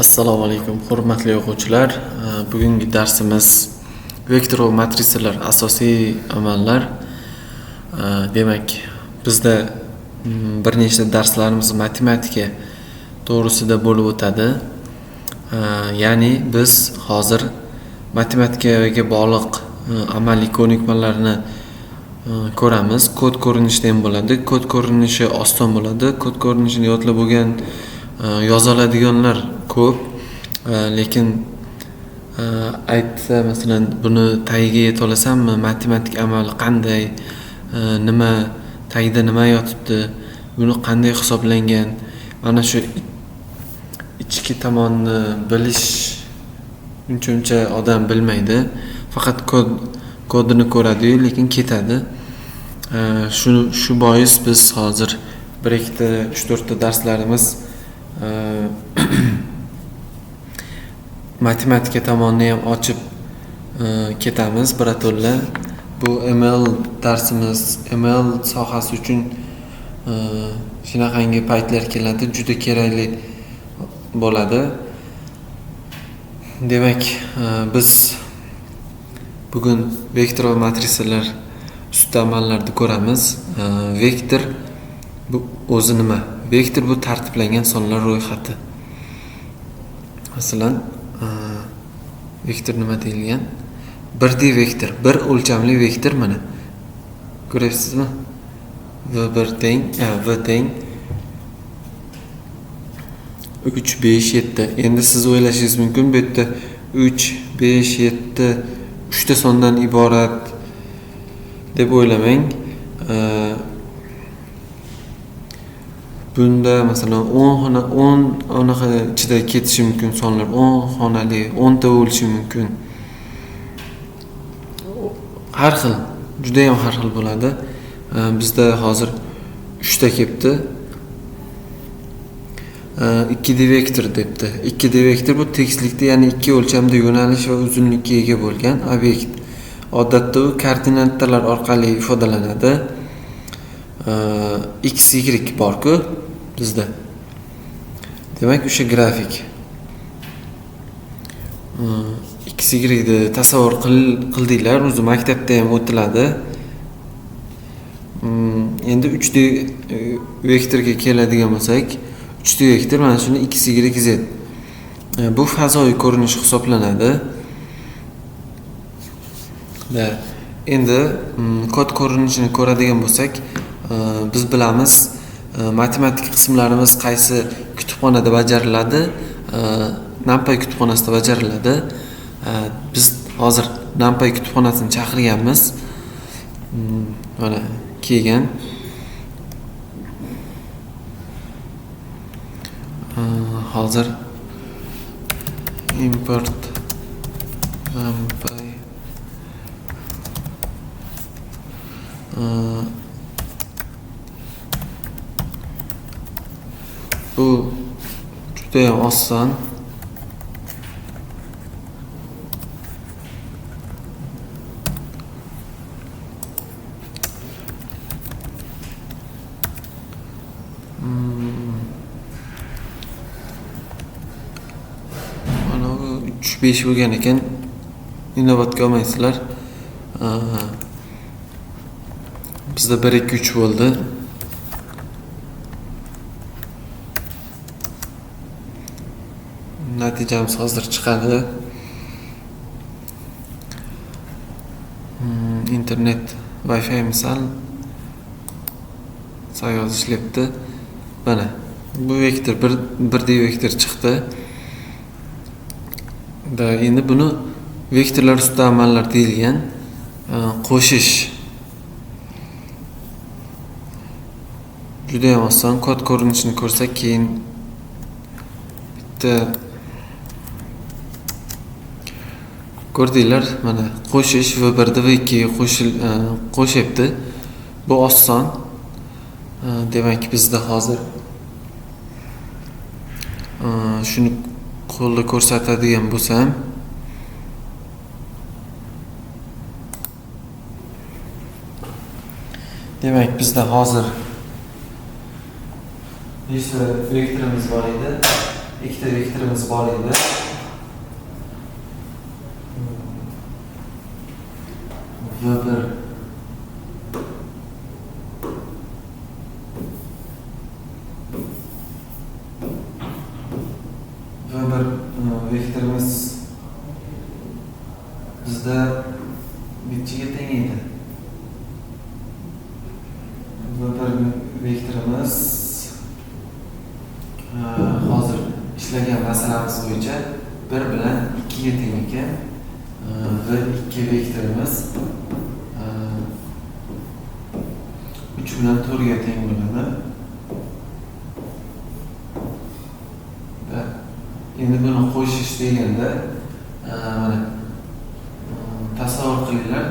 Assalomu alaykum, hurmatli o'quvchilar. Bugungi darsimiz vektor va matrisalar asosiy amallar. Demak, bizda bir nechta darslarimiz matematika to'g'risida bo'lib o'tadi. Ya'ni biz hozir matematikaga bog'liq amaliy ko'nikmalarni ko'ramiz. Kod ko'rinishida ham bo'ladi. Kod ko'rinishi oson bo'ladi. Kod ko'rinishini yodlab bo'lgan, yoza oladiganlar ko'p, lekin aytsa, masalan, buni tagiga yeta olasanmi, matematik amali qanday, nima tagida nima yotibdi, buni qanday hisoblangan, mana shu ichki tomonni bilish uncha odam bilmaydi. Faqat kodini ko'radi-yu, lekin ketadi. Shu bois biz hozir 1 2 3 4 ta darslarimiz matematika tomonini ham ochib ketamiz birato'la. Bu ML darsimiz, ML sohasi uchun shunaqangi paytlar keladi, juda kerakli bo'ladi. Demak, biz bugun vektor va matrisalar ustida amallarni ko'ramiz. Vektor bu o'zi nima? Vektor bu tartiblangan sonlar ro'yxati. Masalan, vektor nima deyilgan? 1D vektor, bir o'lchamli vektor mana. Ko'ryapsizmi? V1 teng, V teng 3 5 7. Endi siz o'ylashingiz mumkin, bu yerda 3 5 7 3 ta sondan iborat deb o'ylamang. Bunda masalan 10 xona, 10 anaqa ichida ketishi mumkin sonlar, 10 xonali, 10 ta bo'lishi mumkin. Har xil, juda ham har xil bo'ladi. Bizda hozir 3 ta kelibdi. 2D vektor debdi. 2D vektor bu tekislikda, ya'ni 2 o'lchamda yo'nalish va uzunlikka ega bo'lgan obyekt. Odatda u koordinatalar orqali ifodalanadi. X, Y bor-ku bizda. Demak, o'sha grafik. X, Y ni tasavvur qildinglar, o'zi maktabda ham o'tiladi. Endi 3D vektorga keladigan bo'lsak, 3D vektor mana shuni X, Y, Z. Bu fazoviy ko'rinish hisoblanadi. Da, endi kod ko'rinishini ko'radigan bo'lsak, biz bilamiz, matematik qismlarimiz qaysi kutubxonada bajariladi? NumPy kutubxonasida bajariladi. Biz hozir NumPy kutubxonasini chaqirganmiz. Mana kelgan. Hozir import NumPy bu juda ham oson. Mana bu 3 5 bo'lgan ekan. Inobatga olmaysizlar. Bizda 1 2 3 bo'ldi. Natijamiz hozir chiqadi. Internet Wi-Fi misol sayoz ishlayapti. Mana bu vektor 1D vektor chiqdi. Da, endi buni vektorlar ustida amallar deyilgan. Qo'shish juda ham oson. Kod ko'rinishini ko'rsak, keyin bitta ko'rdinglar, mana qo'shish V1 da V2 ga qo'shyapti. Bu oson. Demak, bizda hozir shuni qo'lda ko'rsatadigan bo'lsam, demak bizda hozir nechta vektorimiz bor edi? Ikkita vektorimiz bor edi. V1 vektorimiz bizda nechiga teng edi? V1 vektorimiz hozir ishlagan masalamiz bo'yicha 1 bilan 2 ga teng ekan. V2 vektorimiz 3 bilan 4 ga teng bo'ladi. Endi buni qo'shish deganda mana tasavvur qilinglar.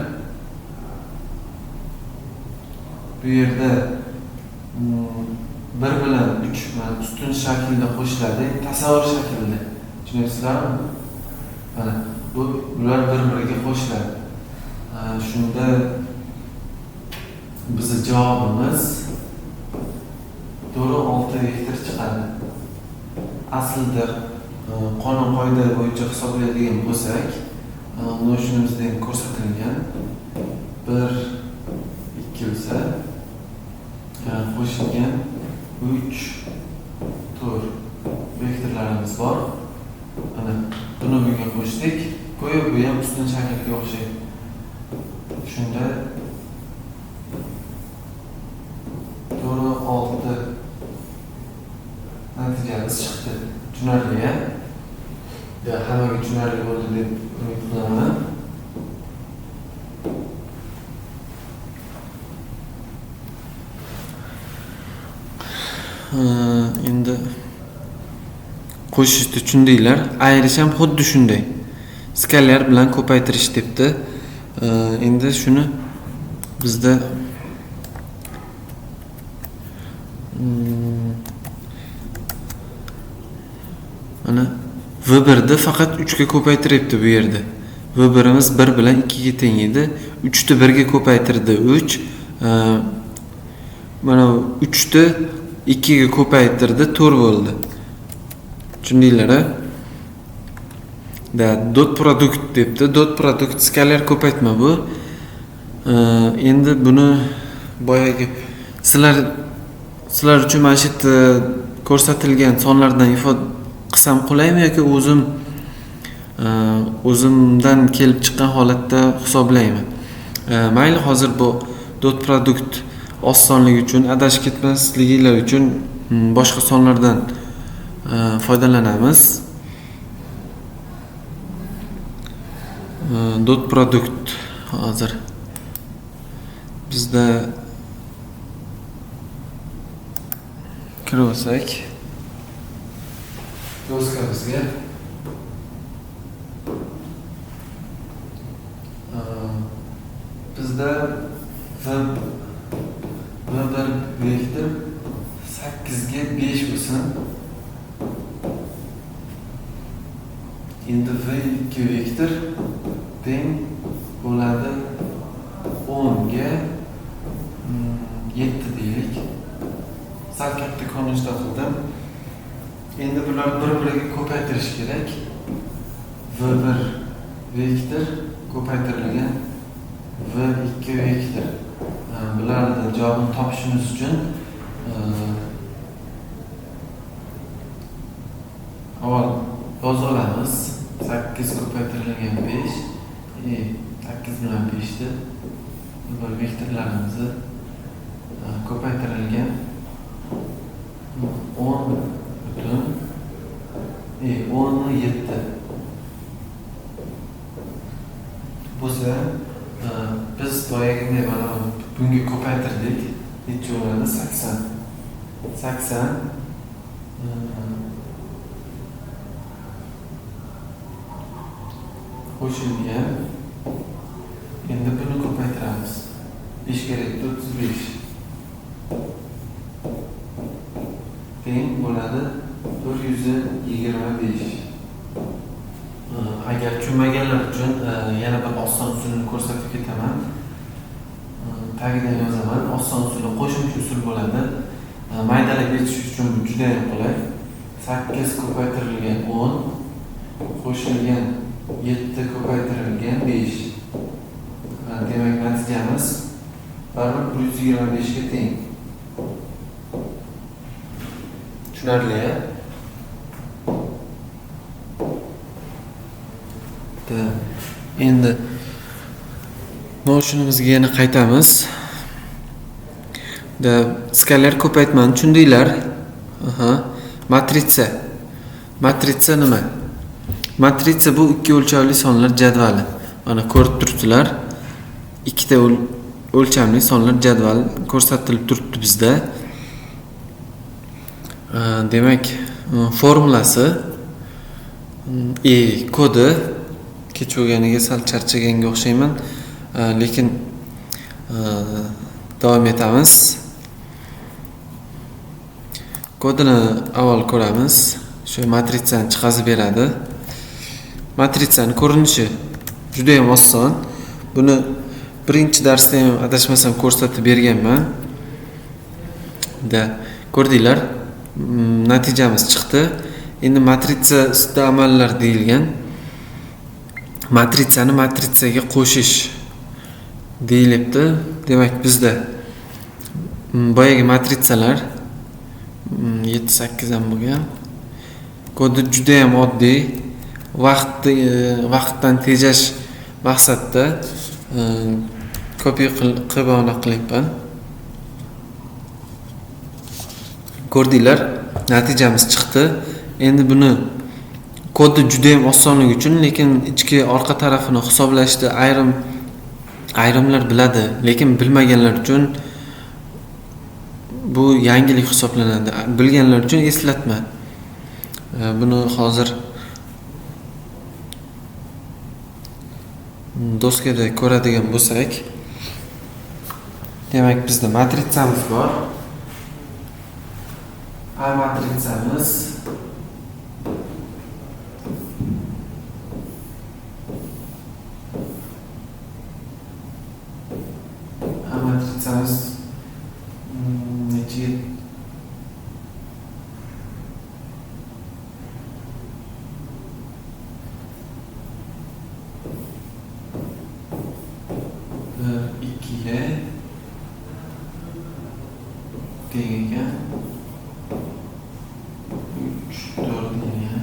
Bu yerda 1 bilan 3 mana ustun shaklida qo'shiladi, tasavvur shaklida. Tushunyapsizlarmi? Mana bular bir-biriga qo'shiladi. Shunda bizning javobimiz to'g'ri 6 vektor chiqadi. Aslida qonun qoida bo'yicha hisoblaydigan bo'lsak, notionimizda ham ko'rsatilgan 1 2 bo'lsa qo'shilgan 3 4 vektorlarimiz bor. Mana buni bunga qo'shdik. Go'yo bu ham ustun shaklga o'xshaydi. Shunda to'g'ri 6 natijamiz chiqdi. Tushunarli-ya? Hammaga tushunarli bo'ldi deb umid qilaman. Endi qo'shishni tushundinglar. Ayirish ham xuddi shunday. Skalyar bilan ko'paytirish debdi. Endi shuni bizda mana V1 ni faqat 3 ga ko'paytiryapti bu yerda. V1imiz 1 bilan 2 ga teng edi. 3 ni 1 ga ko'paytirdi 3. Mana 3 ni 2 ga ko'paytirdi 4 bo'ldi. Tushundinglar-a? Da dot produkt debdi. Dot produkt skalyar ko'paytma bu. Endi buni boyagi sizlar uchun mana shu yerda ko'rsatilgan sonlardan ifoda qilsam qulaymi yoki o'zimdan kelib chiqqan holatda hisoblaymi? Mayli, hozir bu dot produkt osonligi uchun, adashib ketmasliginglar uchun boshqa sonlardan foydalanamiz. Dot produkt hozir bizda kirib olsak doskamizga bizda V1 vektor 8 ga 5 bo'lsin. Endi V2 vektor teng bo'ladi 10 ga 7 deylik. Sal katta ko'rinishda qildim. Endi bular bir-biriga ko'paytirish kerak. V1 vektor ko'paytirilgan V2 vektor. Bularning javobini topishimiz uchun avval yozib olamiz. 8 ko'paytirilgan 5, 8 bilan 5 ni bir vektorlarimizni ko'paytirilgan 10 butun 10 7 bo'lsa, biz boyagiday mana bunga ko'paytirdik. Necha bo'ladi? 80. 80 qo'shilgan. Endi buni ko'paytiramiz. 5 ga 35 teng bo'ladi 425. Agar tushunmaganlar uchun yana bir oson usulni ko'rsatib ketaman. Tagidan yozaman. Oson usuli qo'shimcha usul bo'ladi. Maydalab yetish uchun bu juda ham qulay. 8 ko'paytirilgan 10 qo'shilgan 7 ko'paytirilgan 5. Demak, natijamiz baribir 125 ga teng. Tushunarli? Endi Notionimizga yana qaytamiz. Skalar ko'paytmani tushundinglar. Matritsa. Matritsa nima? Matritsa bu ikki o'lchovli sonlar jadvali. Mana ko'rib turibsizlar. Ikkita o'lchamli sonlar jadvali ko'rsatilib turibdi bizda. Demak, formulasi kodi kech bo'lganiga sal charchaganga o'xshayman, lekin davom etamiz. Kodini avval ko'ramiz. Shu matritsani chiqazib beradi. Matritsani ko'rinishi juda ham oson. Buni birinchi darsda ham adashmasam ko'rsatib berganman. Da ko'rdinglar, natijamiz chiqdi. Endi matritsa ustida amallar deyilgan. Matritsani matritsaga qo'shish deyilibdi. Demak, bizda boyagi matritsalar 7 8 ham bo'lgan. Kodi juda ham oddiy. Vaqtdan tejash maqsadida kopiya qilib ona qilyapman. Ko'rdinglar, natijamiz chiqdi. Endi buni kodi juda ham osonligi uchun, lekin ichki orqa tarafini hisoblashda ayrimlar biladi, lekin bilmaganlar uchun bu yangilik hisoblanadi. Bilganlar uchun eslatma. Buni hozir doskada ko'radigan bo'lsak, demak bizda matritsamiz bor. A matritsamiz necha? Bir, ikkiga teng ekan. 3, 4 ga.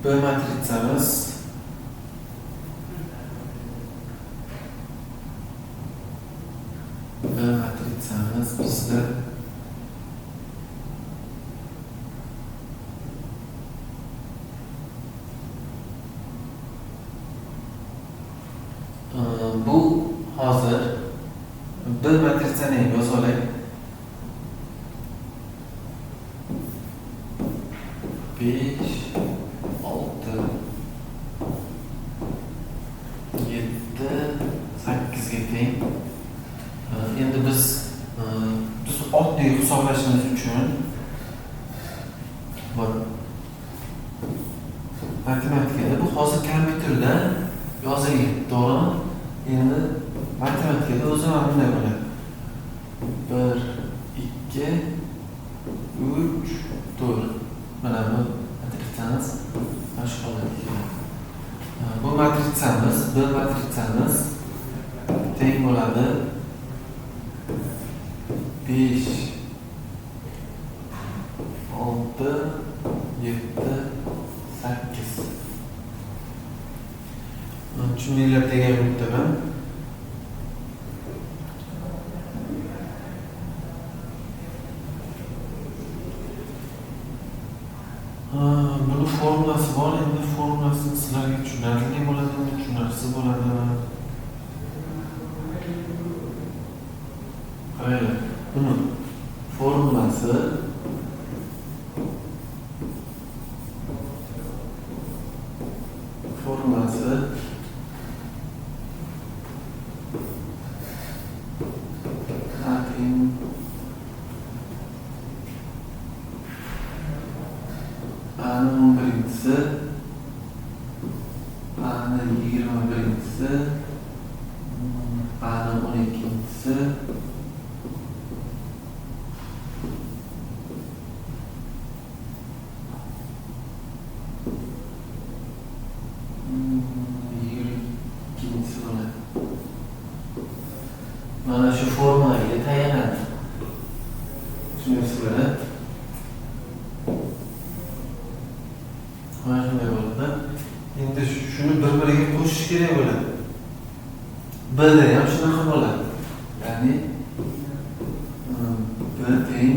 B matritsamiz bizda bu hozir B matritsani ham yozib olay. 5 6 7 8 ga teng. Endi biz oddiy hisoblashimiz uchun matematikada bu hozir kompyuterda yozilgan, to'g'rimi? Endi matematikada o'zi mana bunday bo'ladi. 1 2 3 4. Mana bu matritsamiz mana shu holatga keladi. Bu matritsamiz, B matritsamiz teng bo'ladi 5 6 7 8. Tushundinglar degan umiddaman. Buni formulasi bor. Endi formulasini sizlarga tushunarli bo'ladimi, tushunarsiz bo'ladimi? Qaranglar, buni formulasi birinchisi, A ni 21-inchisi, A ni 12-inchisi, 22-inchisi bo'ladi. Mana shu formulaga tayanadi. Tushunyapsizlar? Mana shunday bo'ladi. Endi shuni bir-biriga qo'shish kerak bo'ladi. B da ham shunaqa bo'ladi. Ya'ni B teng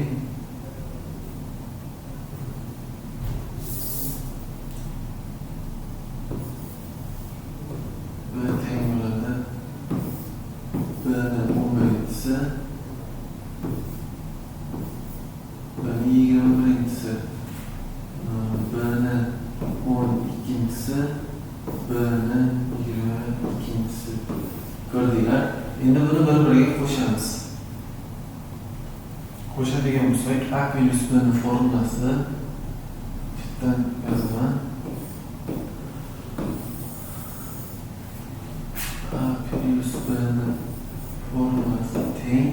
bo'ladi. B ni 11-inchisi, B ni 21-inchisi, B ni 12-inchisi, B ni 22-inchisi. Ko'rdinglar? Endi buni bir-biriga qo'shamiz. Qo'shadigan bo'lsak, A plyus B ni formulasi chetdan yozaman. A plyus B ni formulasi teng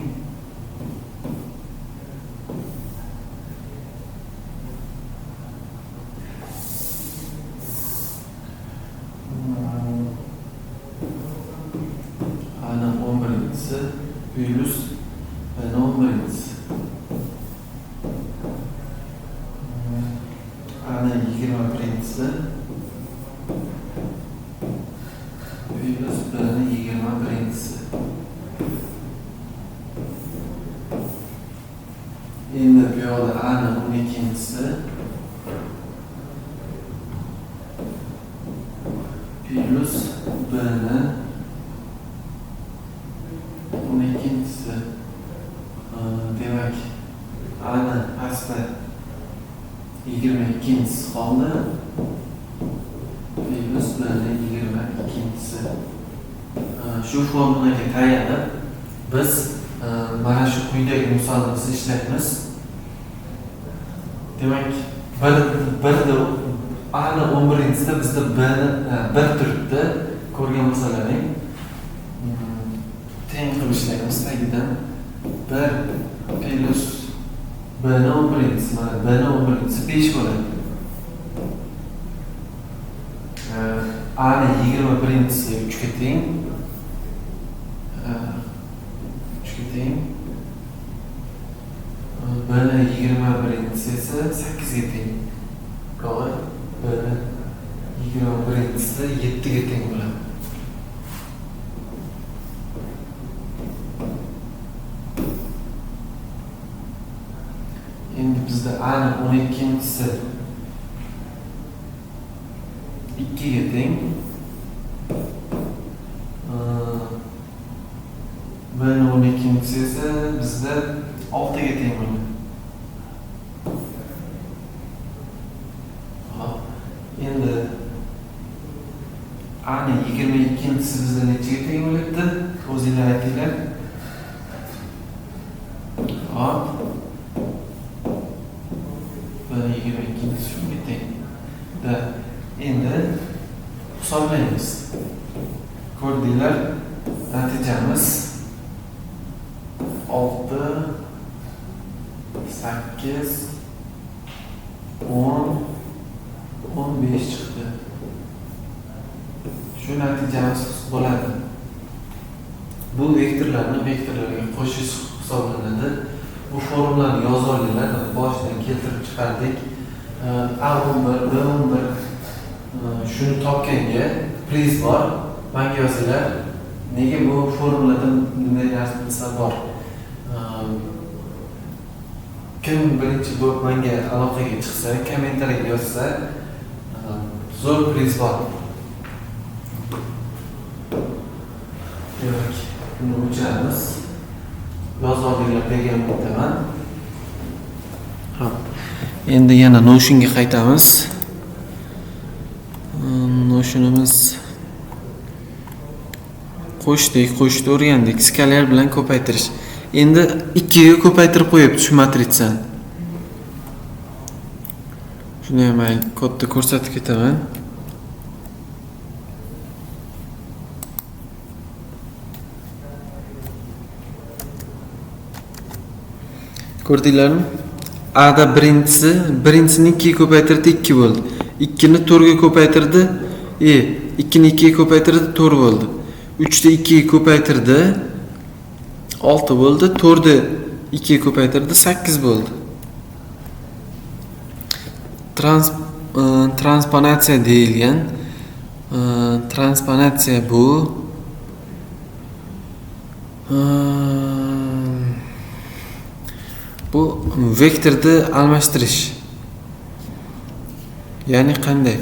A ni 11-inchisi plyus B ni 11-inchisi, A ni 21-inchisi plyus B ni 21-inchisi. Endi bu yoqda A ni 12-inchisi plyus B ni 12-inchisi. Demak, A ni pastda 22-inchisi qoldi, plyus B ni 22-inchisi. Shu formulaga tayanib biz mana shu quyidagi misolimizni ishlaymiz. Demak, A ni 11-inchisida bizda B ni 1 turibdi. Ko'rgan bo'lsalaring, teng qilib ishlaymiz tagidan. 1 plyus B ni 11-inchisi, mana B ni 11-inchisi 5 bo'ladi. A ni 21-inchisi 3 ga teng. 3 ga teng. B ni 21-inchisi esa 8 ga teng. To'g'ri, B ni 21-inchisi 7 ga teng bo'ladi. Endi bizda A ni 12-inchisi 2 ga teng. B ni 12-inchisi esa bizda 6 ga teng bo'ladi. Hop, endi A ni 22-inchisi bizda nechaga teng bo'lyapti? O'zinglar aytinglar. Hop, B ni 22-inchisi shunga teng. Da, endi hisoblaymiz. Ko'rdinglar, natijamiz 6, 8, 10, 15 chiqdi. Shu natijamiz bo'ladi. Bu vektorlarni vektorlarga qo'shish hisoblanadi. Bu formulani yozib olinglar, boshidan keltirib chiqardik. A11, B11 shuni topganga priz bor. Menga yozinglar. Nega bu formulada bunday narsa bor? Kim birinchi bo'lib menga aloqaga chiqsa, kommentariyaga yozsa, zo'r priz bor. Demak, buni o'chiramiz. Yozib olinglar degan umiddaman. Hop. Endi yana Notionga qaytamiz. Notionimiz qo'shdik, qo'shni o'rgandik. Skalar bilan ko'paytirish. Endi 2 ga ko'paytirib qo'yibdi shu matritsani. Shuni ham mayli kodda ko'rsatib ketaman. Ko'rdinglarmi? A da birinchisini 2 ga ko'paytirdi, 2 bo'ldi. 2 ni 4 ga ko'paytirdi, 2 ni 2 ga ko'paytirdi, 4 bo'ldi. 3 ni 2 ga ko'paytirdi, 6 bo'ldi. 4 ni 2 ga ko'paytirdi, 8 bo'ldi. Transponatsiya deyilgan. Transponatsiya bu vektorni almashtirish. Ya'ni qanday?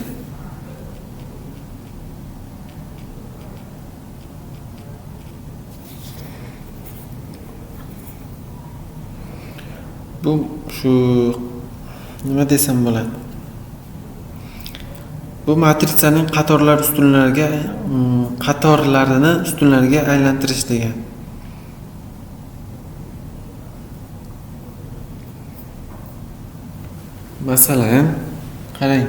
Bu shu nima desam bo'ladi? Bu matrisaning qatorlar ustunlarga qatorlarini ustunlarga aylantirish degan. Masalan, qarang.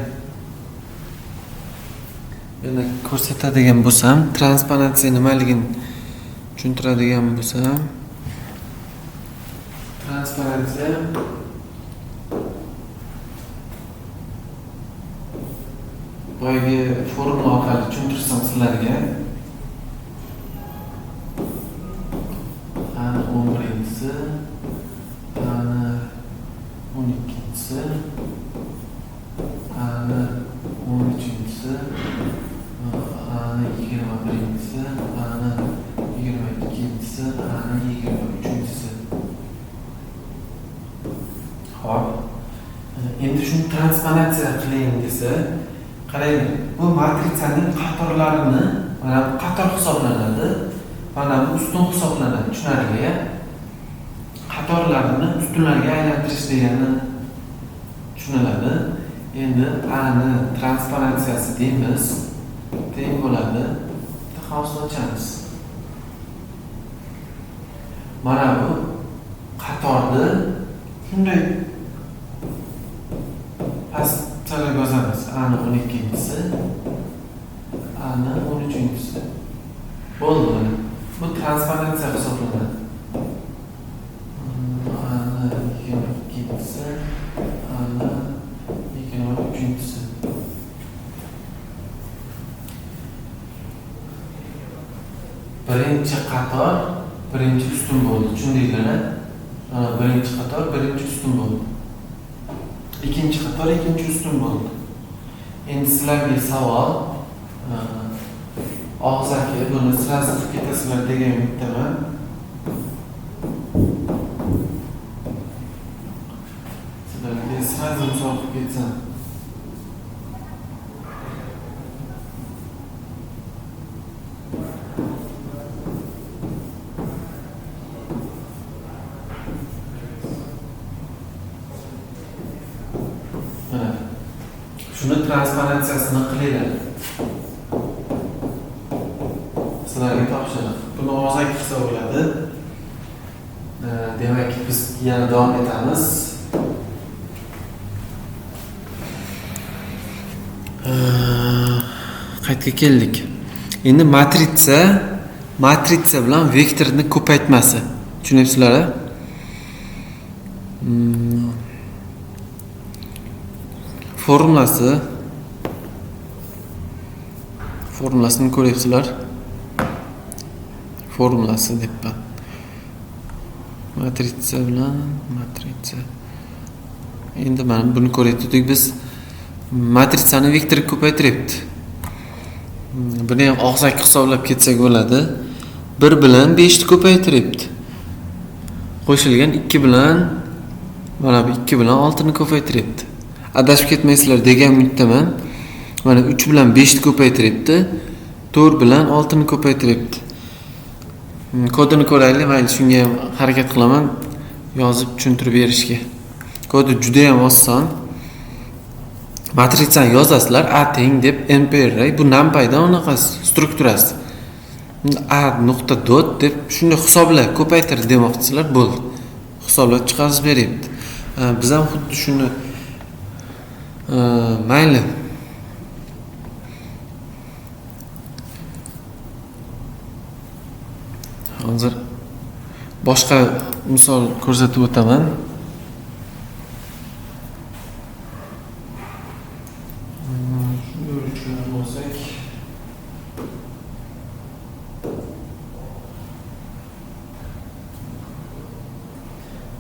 Yana ko'rsatadigan bo'lsam, transponatsiya nimaligini tushuntiradigan bo'lsam, transponatsiya boyagi formula orqali tushuntirsam sizlarga. Ani 11-inchisi, ani 12-inchisi, ani 13-inchisi, ani 21-inchisi, ani 22-inchisi, ani 23-inchisi. Xo'p. Endi shuni transponatsiya qiling desa, qarang, bu matrisaning qatorlarini, mana bu qator hisoblanadi, mana bu ustun hisoblanadi, tushunarli-ya? Qatorlarini ustunlarga aylantirish degani tushuniladi. Endi A ni transponatsiyasi deymiz, teng bo'ladi. Bitta havzani ochamiz. Mana bu qatorni shunday pastga yozamiz. A ni 12-inchisi, A ni 13-inchisi. Bo'ldi mana. Bu transponatsiya hisoblanadi. A ni 22-inchisi, A ni 23-inchisi. Birinchi qator birinchi ustun bo'ldi. Tushundinglar-a? Mana birinchi qator birinchi ustun bo'ldi. Ikkinchi qator ikkinchi ustun bo'ldi. Endi sizlarga savol, og'zaki buni sirasi qilib ketasizlar degan umiddaman. Sizlarga sirasi misol qilib ketsam. Shuni transponatsiyasini qilinglar. Sizlarga topshiriq. Buni og'zaki qilsa bo'ladi. Demak, biz yana davom etamiz. Qaytga keldik. Endi matritsa bilan vektorni ko'paytmasi. Tushunyapsizlar-a? Formulasini ko'ryapsizlar. Formulasi debman. Matritsa bilan matritsa. Endi mana buni ko'ryaptik biz. Matritsani vektorga ko'paytiryapti. Buni ham og'zaki hisoblab ketsak bo'ladi. 1 bilan 5 ni ko'paytiryapti. Qo'shilgan 2 bilan mana bu 2 bilan 6 ni ko'paytiryapti. Adashib ketmaysizlar degan umiddaman. Mana 3 bilan 5 ni ko'paytiryapti, 4 bilan 6 ni ko'paytiryapti. Kodini ko'raylik, mayli shunga ham harakat qilaman yozib tushuntirib berishga. Kodi juda ham oson. Matritsani yozasizlar, A teng deb np-array, bu numpy'dan unaqa strukturasi. A nuqta dot deb shunday hisoblab ko'paytir demoqchisizlar, bo'ldi. Hisoblab chiqarib beryapti. Biz ham xuddi shuni Mayli. Hozir boshqa misol ko'rsatib o'taman. Bo'lsak,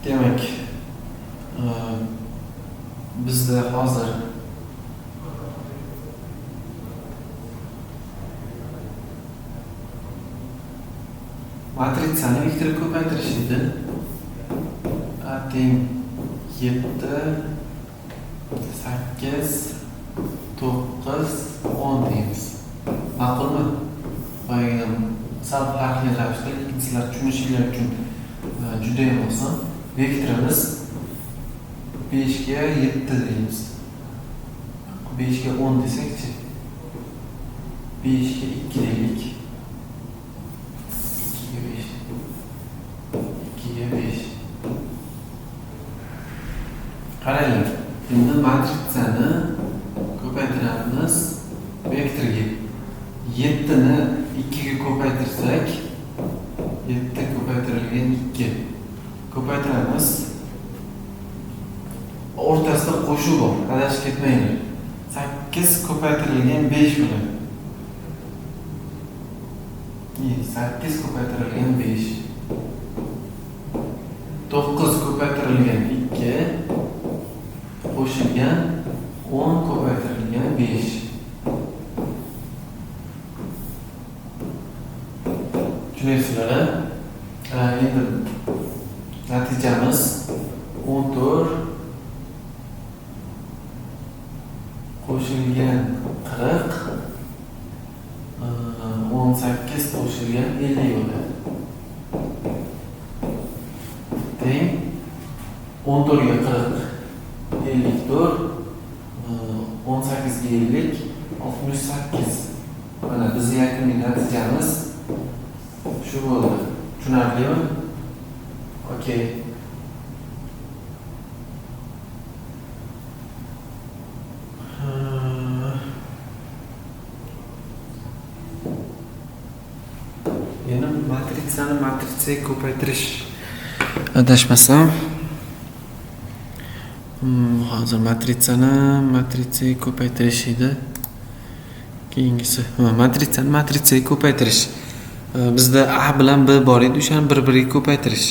demak, bizda hozir matritsani vektorga ko'paytirish edi. A teng 7, 8, 9, 10 deymiz. Ma'qulmi? Boyagidan sal farqli ravishda, lekin sizlar tushunishinglar uchun juda ham oson. Vektorimiz 5 ga 7 deymiz. 5 ga 10 desakchi, 5 ga 2 deylik. 2 ga 5. 2 ga 5. Qaranglar, endi matritsani ko'paytiramiz vektorga. 7 ni 2 ga ko'paytirsak, 7 ko'paytirilgan 2 ko'paytiramiz. O'rtasida qo'shuv bor, adashib ketmanglar. 8 ko'paytirilgan 5 bo'ladi. 8 ko'paytirilgan 5. 9 ko'paytirilgan 2 qo'shilgan 10 ko'paytirilgan 5. Tushunyapsizlar-a? Endi natijamiz 14 qo'shilgan 40, 18 qo'shilgan 50 bo'ladi. Teng 14 ga 40 54, 18 ga 50 68. Mana bizni yakuniy natijamiz shu bo'ldi. Tushunarlimi? Okey. Endi matritsani matrisaga ko'paytirish, adashmasam. Hozir matritsani matrisaga ko'paytirish edi. Keyingisi, matritsani matrisaga ko'paytirish. Bizda A bilan B bor edi, o'shani bir-biriga ko'paytirish.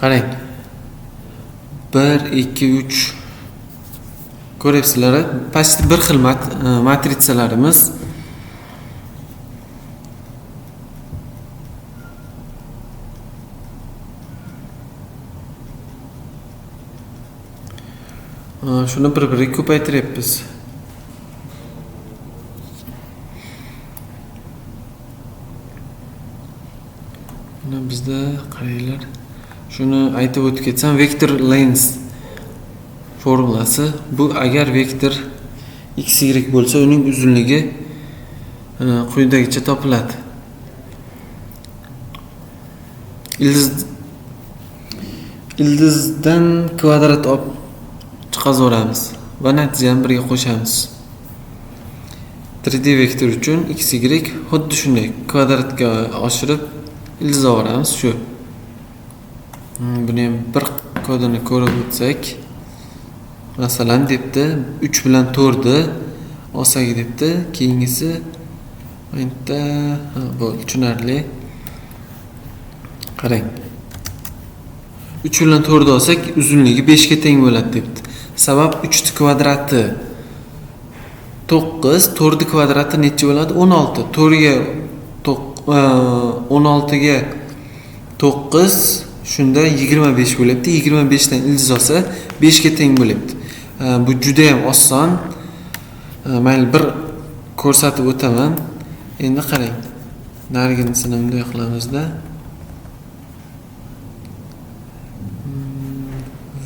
Qarang. 1 2 3 ko'ryapsizlar, pastda bir xil matrisalarimiz. Shuni bir-biriga ko'paytiryapmiz. Buni bizda qaranglar. Shuni aytib o'tib ketsam, vektor lens formulasi bu, agar vektor x y bo'lsa, uning uzunligi quyidagicha topiladi. Ildizdan kvadrat olib chiqaveramiz va natijani birga qo'shamiz. 3D vektor uchun x y xuddi shunday kvadratga oshirib ildiz olamiz shu. Buni ham bir kodini ko'rib o'tsak, masalan debdi 3 bilan 4 ni olsak debdi, keyingisi bitta bo'ldi, tushunarli. Qarang. 3 bilan 4 ni olsak uzunligi 5 ga teng bo'ladi debdi. Sabab 3 kvadrati 9, 4 kvadrati necha bo'ladi? 16. 4 ga 16 ga 9, shunda 25 bo'lyapti. 25 dan ildiz olsa 5 ga teng bo'lyapti. Bu juda ham oson. Mayli bir ko'rsatib o'taman. Endi qarang. Narigisini bunday qilamizda.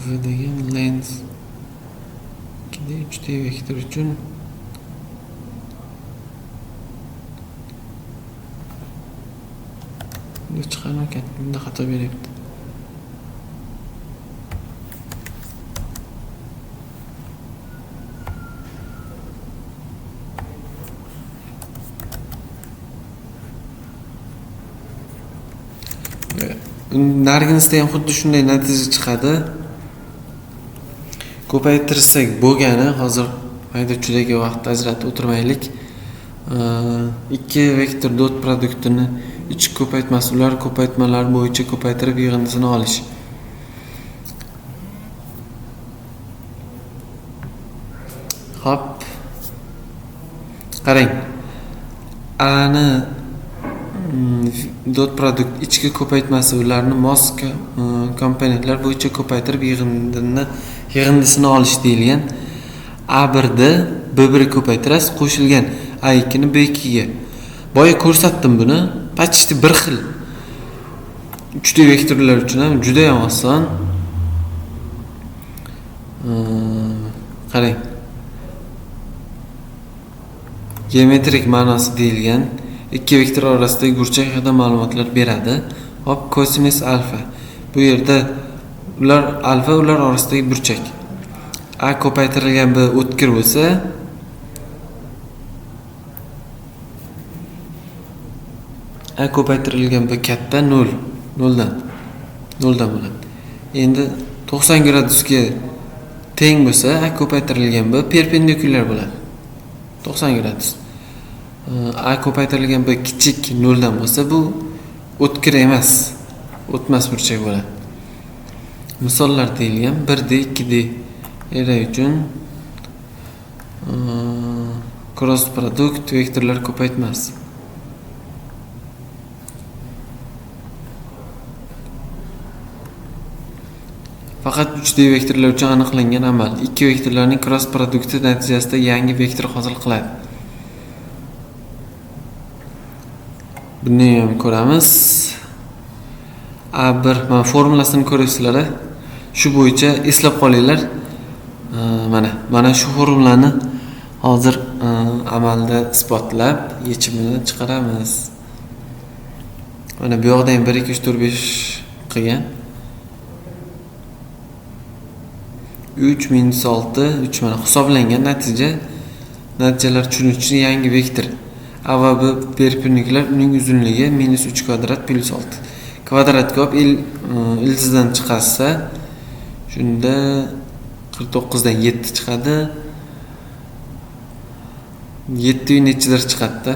V degan lens 2D 3D vektor uchun chiqarmakan, bunda xato beryapti. Nariginisida ham xuddi shunday natija chiqadi. Ko'paytirsak bo'lgani, hozir mayda chudaga vaqt ajratib o'tirmaylik. Ikki vektor dot produktini ichki ko'paytmasi ular ko'paytmalar bo'yicha ko'paytirib yig'indisini olish. Hop. Qarang. A ni dot produkt ichki ko'paytmasi ularni mos komponentlar bo'yicha ko'paytirib yig'indisini olish deyilgan. A1ni B1 ga ko'paytirasiz, qo'shilgan A2 ni B2 ga. Boya ko'rsatdim buni. Почти bir xil. 3D vektorlar uchun ham juda ham oson. Qarang. Geometrik ma'nosi deyilgan ikki vektor orasidagi burchak haqida ma'lumotlar beradi. Hop, kosinus alfa. Bu yerda ular alfa ular orasidagi burchak. A ko'paytirilgan B o'tkir bo'lsa, A ko'paytirilgan B katta 0, 0dan bo'ladi. Endi 90 gradusga teng bo'lsa, A ko'paytirilgan B perpendikulyar bo'ladi. 90 gradus. A ko'paytirilgan B kichik 0 dan bo'lsa, bu o'tkir emas, o'tmas burchak bo'ladi. Misollar deyilgan 1D, 2D array uchun cross produkt vektorlar ko'paytmasi. Faqat 3D vektorlar uchun aniqlangan amal. Ikki vektorlarning cross produkti natijasida yangi vektor hosil qiladi. Buni ham ko'ramiz. A1 mana formulasini ko'ribsizlar. Shu bo'yicha eslab qolinglar. Mana shu formulani hozir amalda isbotlab yechimini chiqaramiz. Mana bu yoqda ham 1 2 3 4 5 qilgan. 3 minus 6 3 mana hisoblangan natija. Natijalar tushunish uchun yangi vektor A va B perpendikulyar, uning uzunligi minus 3 kvadrat plus 6 kvadratga olib ildizdan chiqarsa, shunda 49 dan 7 chiqadi. 7 nechidir chiqadi-da.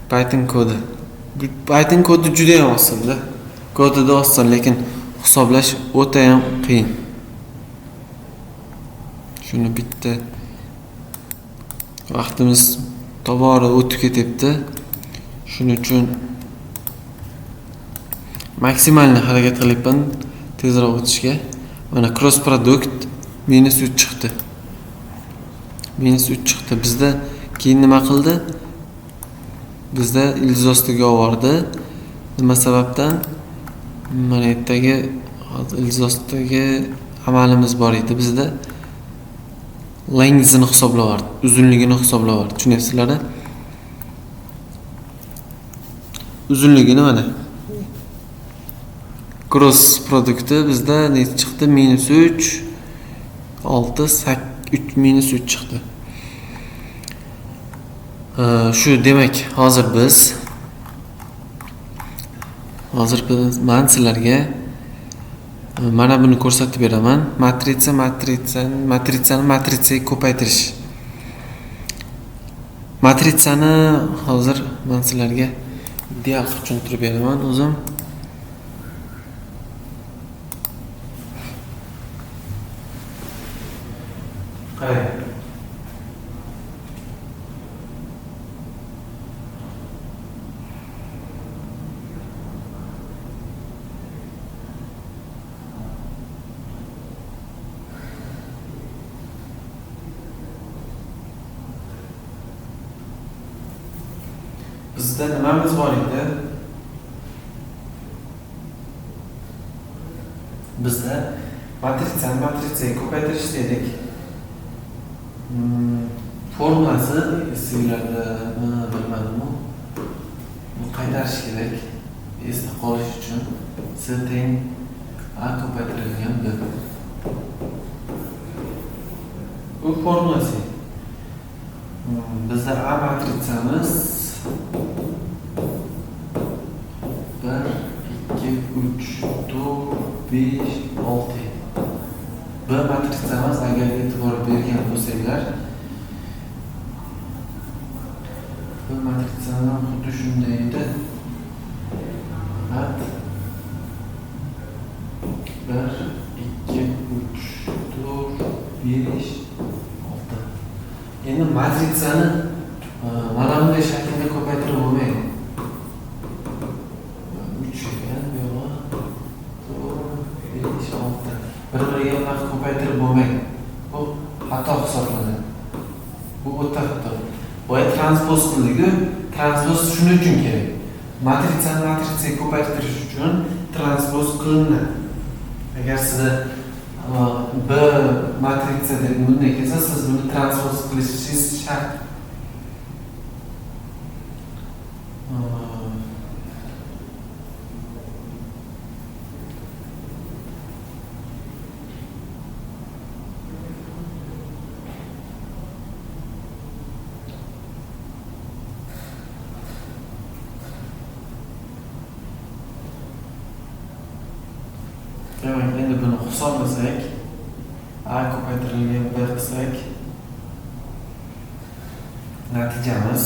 Python kodi. Python kodi juda ham osonda. Kodida oson, lekin hisoblash o'ta ham qiyin. Shuni bitta vaqtimiz tobora o'tib ketyapti. Shuning uchun maksimalni harakat qilyapman tezroq o'tishga. Mana cross produkt minus 3 chiqdi. Minus 3 chiqdi. Bizda keyin nima qildi? Bizda ildiz ostiga oldi. Nima sababdan? Mana yerdagi ildiz ostidagi amalimiz bor edi bizda. Length'ini hisoblavordi, uzunligini hisoblavordi. Tushunyapsizlar-a? Uzunligini mana cross produkti bizda ne chiqdi? Minus 3 6 8 3 minus 3 chiqdi. Shu demak, hozir biz men sizlarga mana buni ko'rsatib beraman. Matritsa, matritsani matrisaga ko'paytirish. Matritsani hozir men sizlarga ideal qilib tushuntirib beraman o'zim. Qarang. Bizda nimamiz bor edi? Bizda matritsani matrisaga ko'paytirish dedik. Formulasi esinglarda bilmadim-u. Buni qaytarish kerak. Esda qolish uchun S teng A ko'paytirilgan B. Bu formulasi. Bizda A matritsamiz 1, 2, 3, 4, 5, 6. B matritsamiz, agar e'tibor bergan bo'lsanglar, B matritsamiz ham xuddi shunday edi. Faqat 1, 2, 3, 4, 5, 6. Endi matritsani mana bunday shaklda ko'paytirib bo'lmaydi. 3 ekan, bu yog'i 4, 5, 6. Bir-biriga bunaqa ko'paytirib bo'lmaydi. Bu xato hisoblanadi. Bu o'ta xato. Boya transpoz qildik-ku, transpoz shuning uchun kerak. Matritsani matrisaga ko'paytirish uchun transpoz qilinadi. Agar sizda B matritsa deb bunday kelsa, siz buni transpoz qilishingiz shart. Demak, endi buni hisoblasak, A ko'paytirilgan B qilsak, natijamiz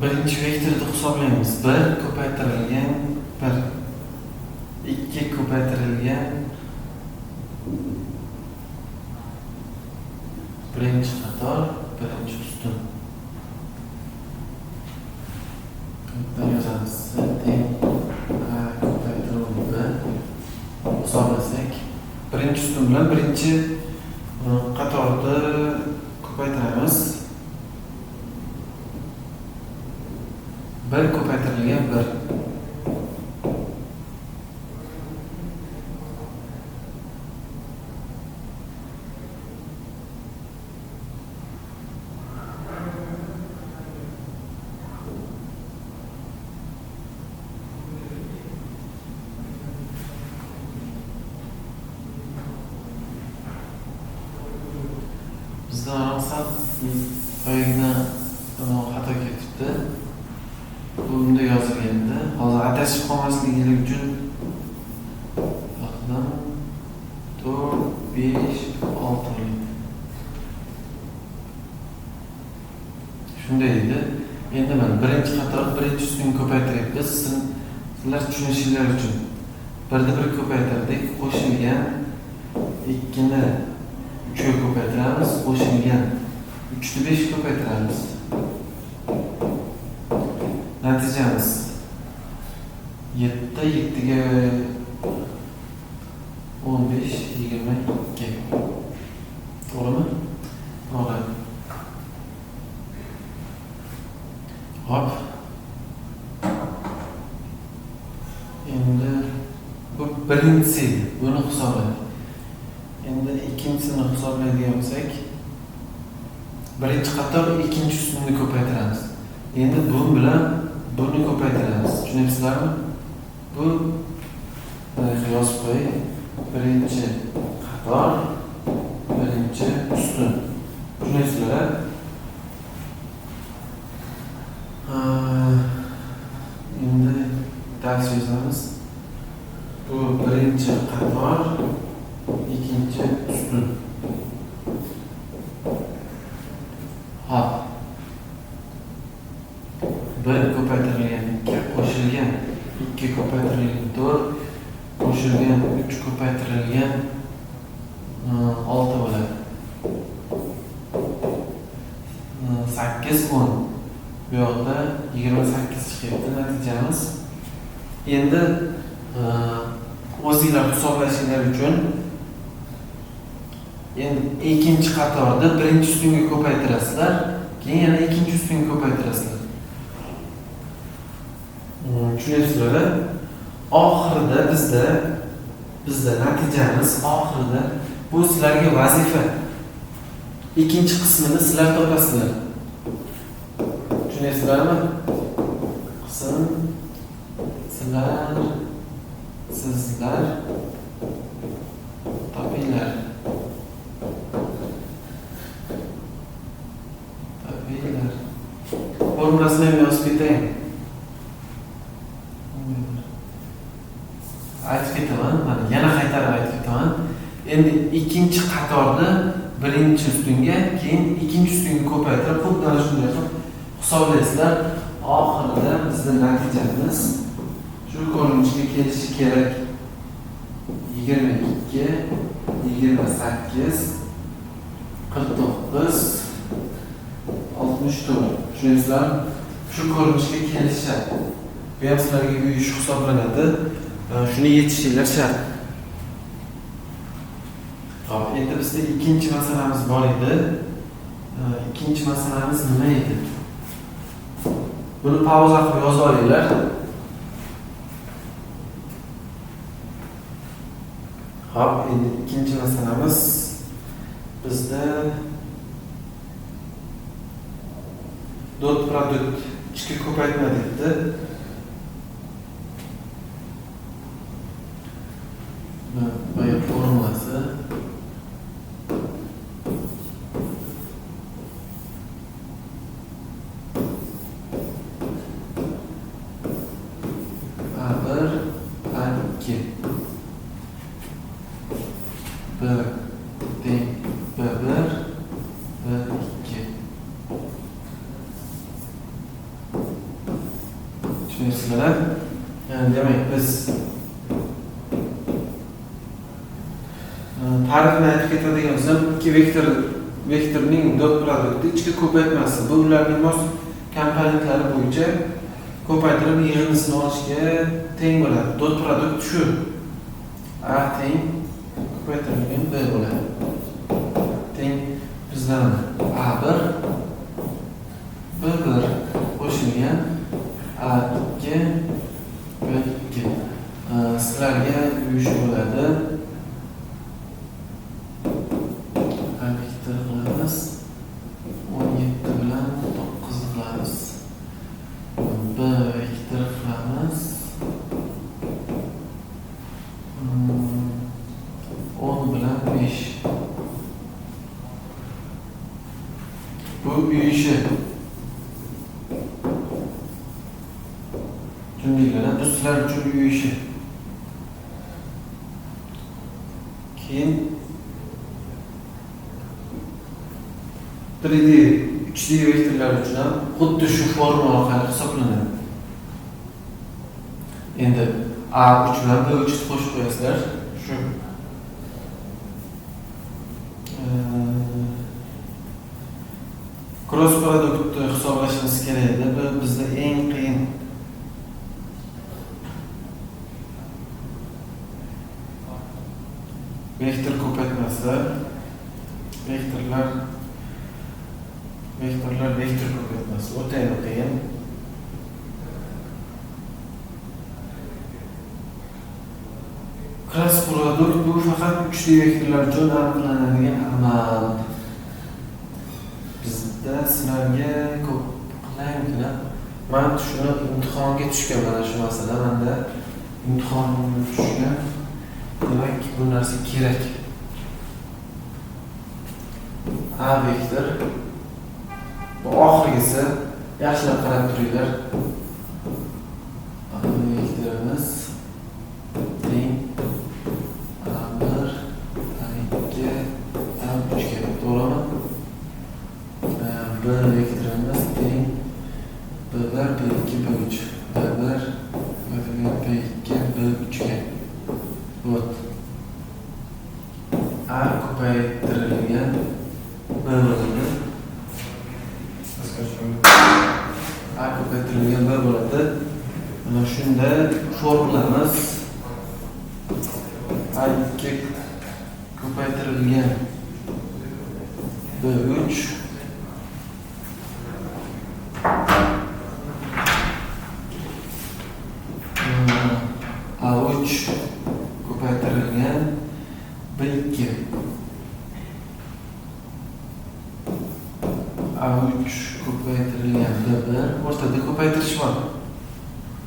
birinchi vektorni hisoblaymiz. 1 ko'paytirilgan 1, 2 ko'paytirilgan birinchi qator, birinchi ustun. Yozamiz. Teng A ko'paytiruv B hisoblasak, birinchi ustun bilan birinchi qatorni ko'paytiramiz. 1 ko'paytirilgan 1. Bizdan sal boyagina xato ketibdi. Bu bunda yozilganda, hozir adashib qolmasligingiz uchun yozdim. 4, 5, 6. Shunday edi. Endi mana birinchi qator birinchi ustunni ko'paytiryapmiz. Sizlar tushunishinglar uchun 1ni 1 ko'paytirdik, qo'shilgan 2ni 3ga ko'paytiramiz, qo'shilgan 3ni 5 ko'paytiramiz. Natijamiz 7, 7ga 15, 22. To'g'rimi? To'g'ri. Hop. Endi bu birinchisi edi. Buni hisobladik. Endi ikkinchisini hisoblaydigan bo'lsak, birinchi qator ikkinchi ustunni ko'paytiramiz. Endi bu bilan buni ko'paytiramiz. Tushunyapsizlarmi? Bu yozib qo'yay. Birinchi qator, birinchi ustun. Tushunyapsizlar? Endi dars yozamiz. Bu birinchi qator, ikkinchi ustun. Hop. 1 ko'paytirilgan 2 qo'shilgan 2 ko'paytirilgan 4 qo'shilgan 3 ko'paytirilgan 6 bo'ladi. 8, 10. Bu yoqda 28 chiqyapti natijamiz. Endi o'zinglar hisoblashinglar uchun endi ikkinchi qatorda birinchi ustunga ko'paytirasizlar, keyin yana ikkinchi ustunga ko'paytirasizlar. Tushunyapsizlar? Oxirida bizda natijamiz oxirida bu sizlarga vazifa. Ikkinchi qismini sizlar topasizlar. Tushunyapsizlarmi? Qism sizlar topinglar. Qo'yinglar. Formulasini ham yozib ketayin. Aytib ketaman, mana yana qaytarib aytib ketaman. Endi ikkinchi qatorni birinchi ustunga, keyin ikkinchi ustunga ko'paytirib, xuddi ana shunday qilib hisoblaysizlar. Oxirida bizning natijamiz shu ko'rinishga kelishi kerak. 22, 28, 49, 64. Tushunyapsizlar? Shu ko'rinishga kelishadi. Bu ham sizlarga uyish hisoblanadi. Shuni yetishinglar shart. Xo'p, endi bizda ikkinchi masalamiz bor edi. Ikkinchi masalamiz nima edi? Buni pauza qilib yozib olinglar. Xo'p, endi ikkinchi masalamiz bizda dot produkt ichki ko'paytma debdi. Boya formulasi A1, A2, B teng B1, B2. Tushunyapsizlar? Yani demak biz ta'rifini aytib ketadigan bo'lsam, ikki vektorning dot produkti ichki ko'paytmasi. Bu ularning mos komponentlari bo'yicha ko'paytirib yig'indisini olishga teng bo'ladi. Dot produkt shu. A teng ko'paytirilgan B bo'ladi. Teng bizdan A1 B1 qo'shilgan A2 B2. Sizlarga uyish bo'ladi. A vektor qilamiz. 17 bilan 9 qilamiz. B vektor qilamiz. 10 bilan 5. Bu uyishi. Tushundinglar, bu sizlar uchun uyishi. Keyin 3D, 3D vektorlar uchun ham xuddi shu formula orqali hisoblanadi. Endi A3 bilan B3 ni qo'shib qo'yasizlar. Shu cross produktni hisoblashimiz kerak edi. Bu bizda eng qiyin. Vektor ko'paytmasi, vektorlar vektor ko'paytmasi o'ta qiyin. Cross produkt bu faqat 3D vektorlar uchun aniqlanadigan amal. Bizda sizlarga ko'p qilaymi? Men shuni imtihonga tushgan, mana shu masala menda imtihonga tushgan. Demak, bu narsa kerak. A vektor bu oxirgisi, yaxshilab qarab turinglar. A vektorimiz teng A1, A2, A3 ga, to'g'rimi? B vektorimiz teng B1, B2, B3. B1, B2, B3 ga. Вот. A ko'paytirilgan B bo'ladi. A ko'paytirilgan B bo'ladi. Mana shunda formulamiz A2 ko'paytirilgan B3 A3 ko'paytirilgan B2 A3 ko'paytirilgan B1. O'rtada ko'paytirish bor.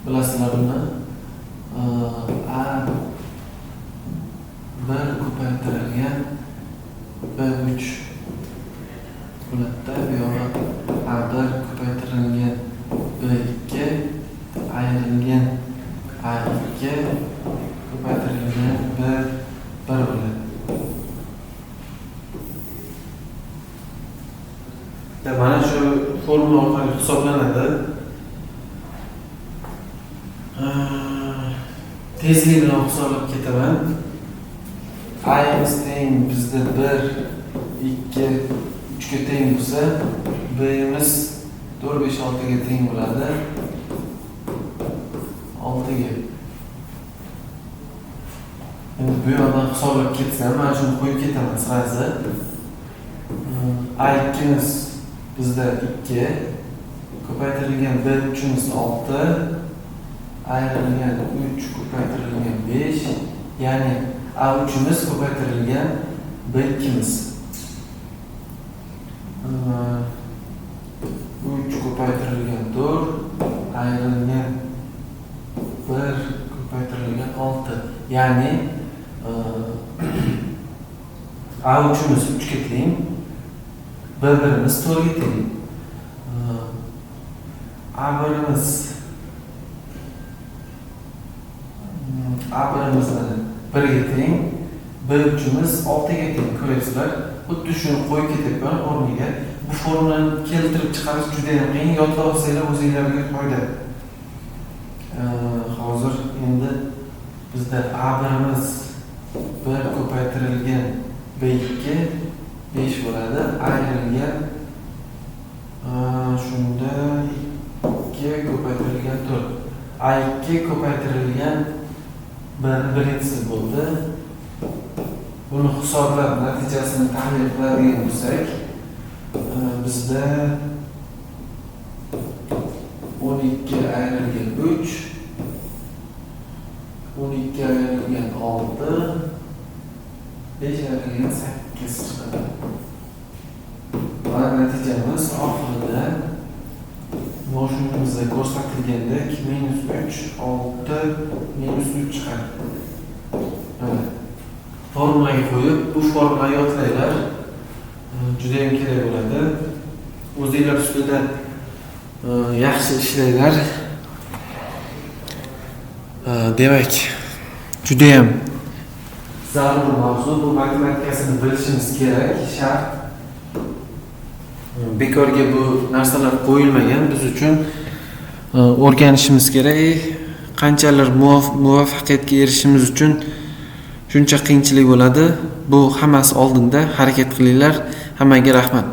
Bilasizlar buni. A1 ko'paytirilgan B3. bo'ladida, bu yog'i A1 ko'paytirilgan B2 ayrilgan A2 ko'paytirilgan B1 bo'ladi. Mana shu formula orqali hisoblanadi. Tezlik bilan hisoblab ketaman. A'miz teng bizda 1, 2, 3 ga teng bo'lsa, B'miz 4, 5, 6 ga teng bo'ladi. 6 ga. Endi bu yoqdan hisoblab ketsam, mana shuni qo'yib ketaman sразу. A2'miz bizda 2 ko'paytirilgan B3'imiz 6 ayrilgan 3 ko'paytirilgan 5, ya'ni A3'imiz ko'paytirilgan B2'miz. 3 ko'paytirilgan 4 ayrilgan 1 ko'paytirilgan 6, ya'ni A3'imiz 3 ga teng, B1'imiz 4 ga teng. A1'imiz 1 ga teng, B3'imiz 6 ga teng. Ko'ryapsizlar, xuddi shuni qo'yib ketyapman o'rniga. Bu formulani keltirib chiqarish juda ham qiyin, yodlab olsanglar o'zinglarga foyda. Hozir endi bizda A1'imiz 1 ko'paytirilgan B2 5 bo'ladi, ayrilgan shunda 2 ko'paytirilgan 4. A2 ko'paytirilgan 1 birinchisi bo'ldi. Buni hisoblab natijasini tahlil qiladigan bo'lsak, bizda 12 ayrilgan 3, 12 ayrilgan 6, 5 ayrilgan 8 chiqadi. Va natijamiz oxirida mavzumizda ko'rsatilgandek -3, 6, -3 chiqadi. Mana formulaga qo'yib, bu formulani yodlanglar. Juda ham kerak bo'ladi. O'zinglar ustida yaxshi ishlanglar. Demak, juda ham zarur mavzu, bu matematikasini bilishimiz kerak, shart. Bekorga bu narsalar qo'yilmagan, biz uchun o'rganishimiz kerak. Qanchalar muvaffaqiyatga erishishimiz uchun shuncha qiyinchilik bo'ladi. Bu hammasi oldinda, harakat qilinglar. Hammaga rahmat.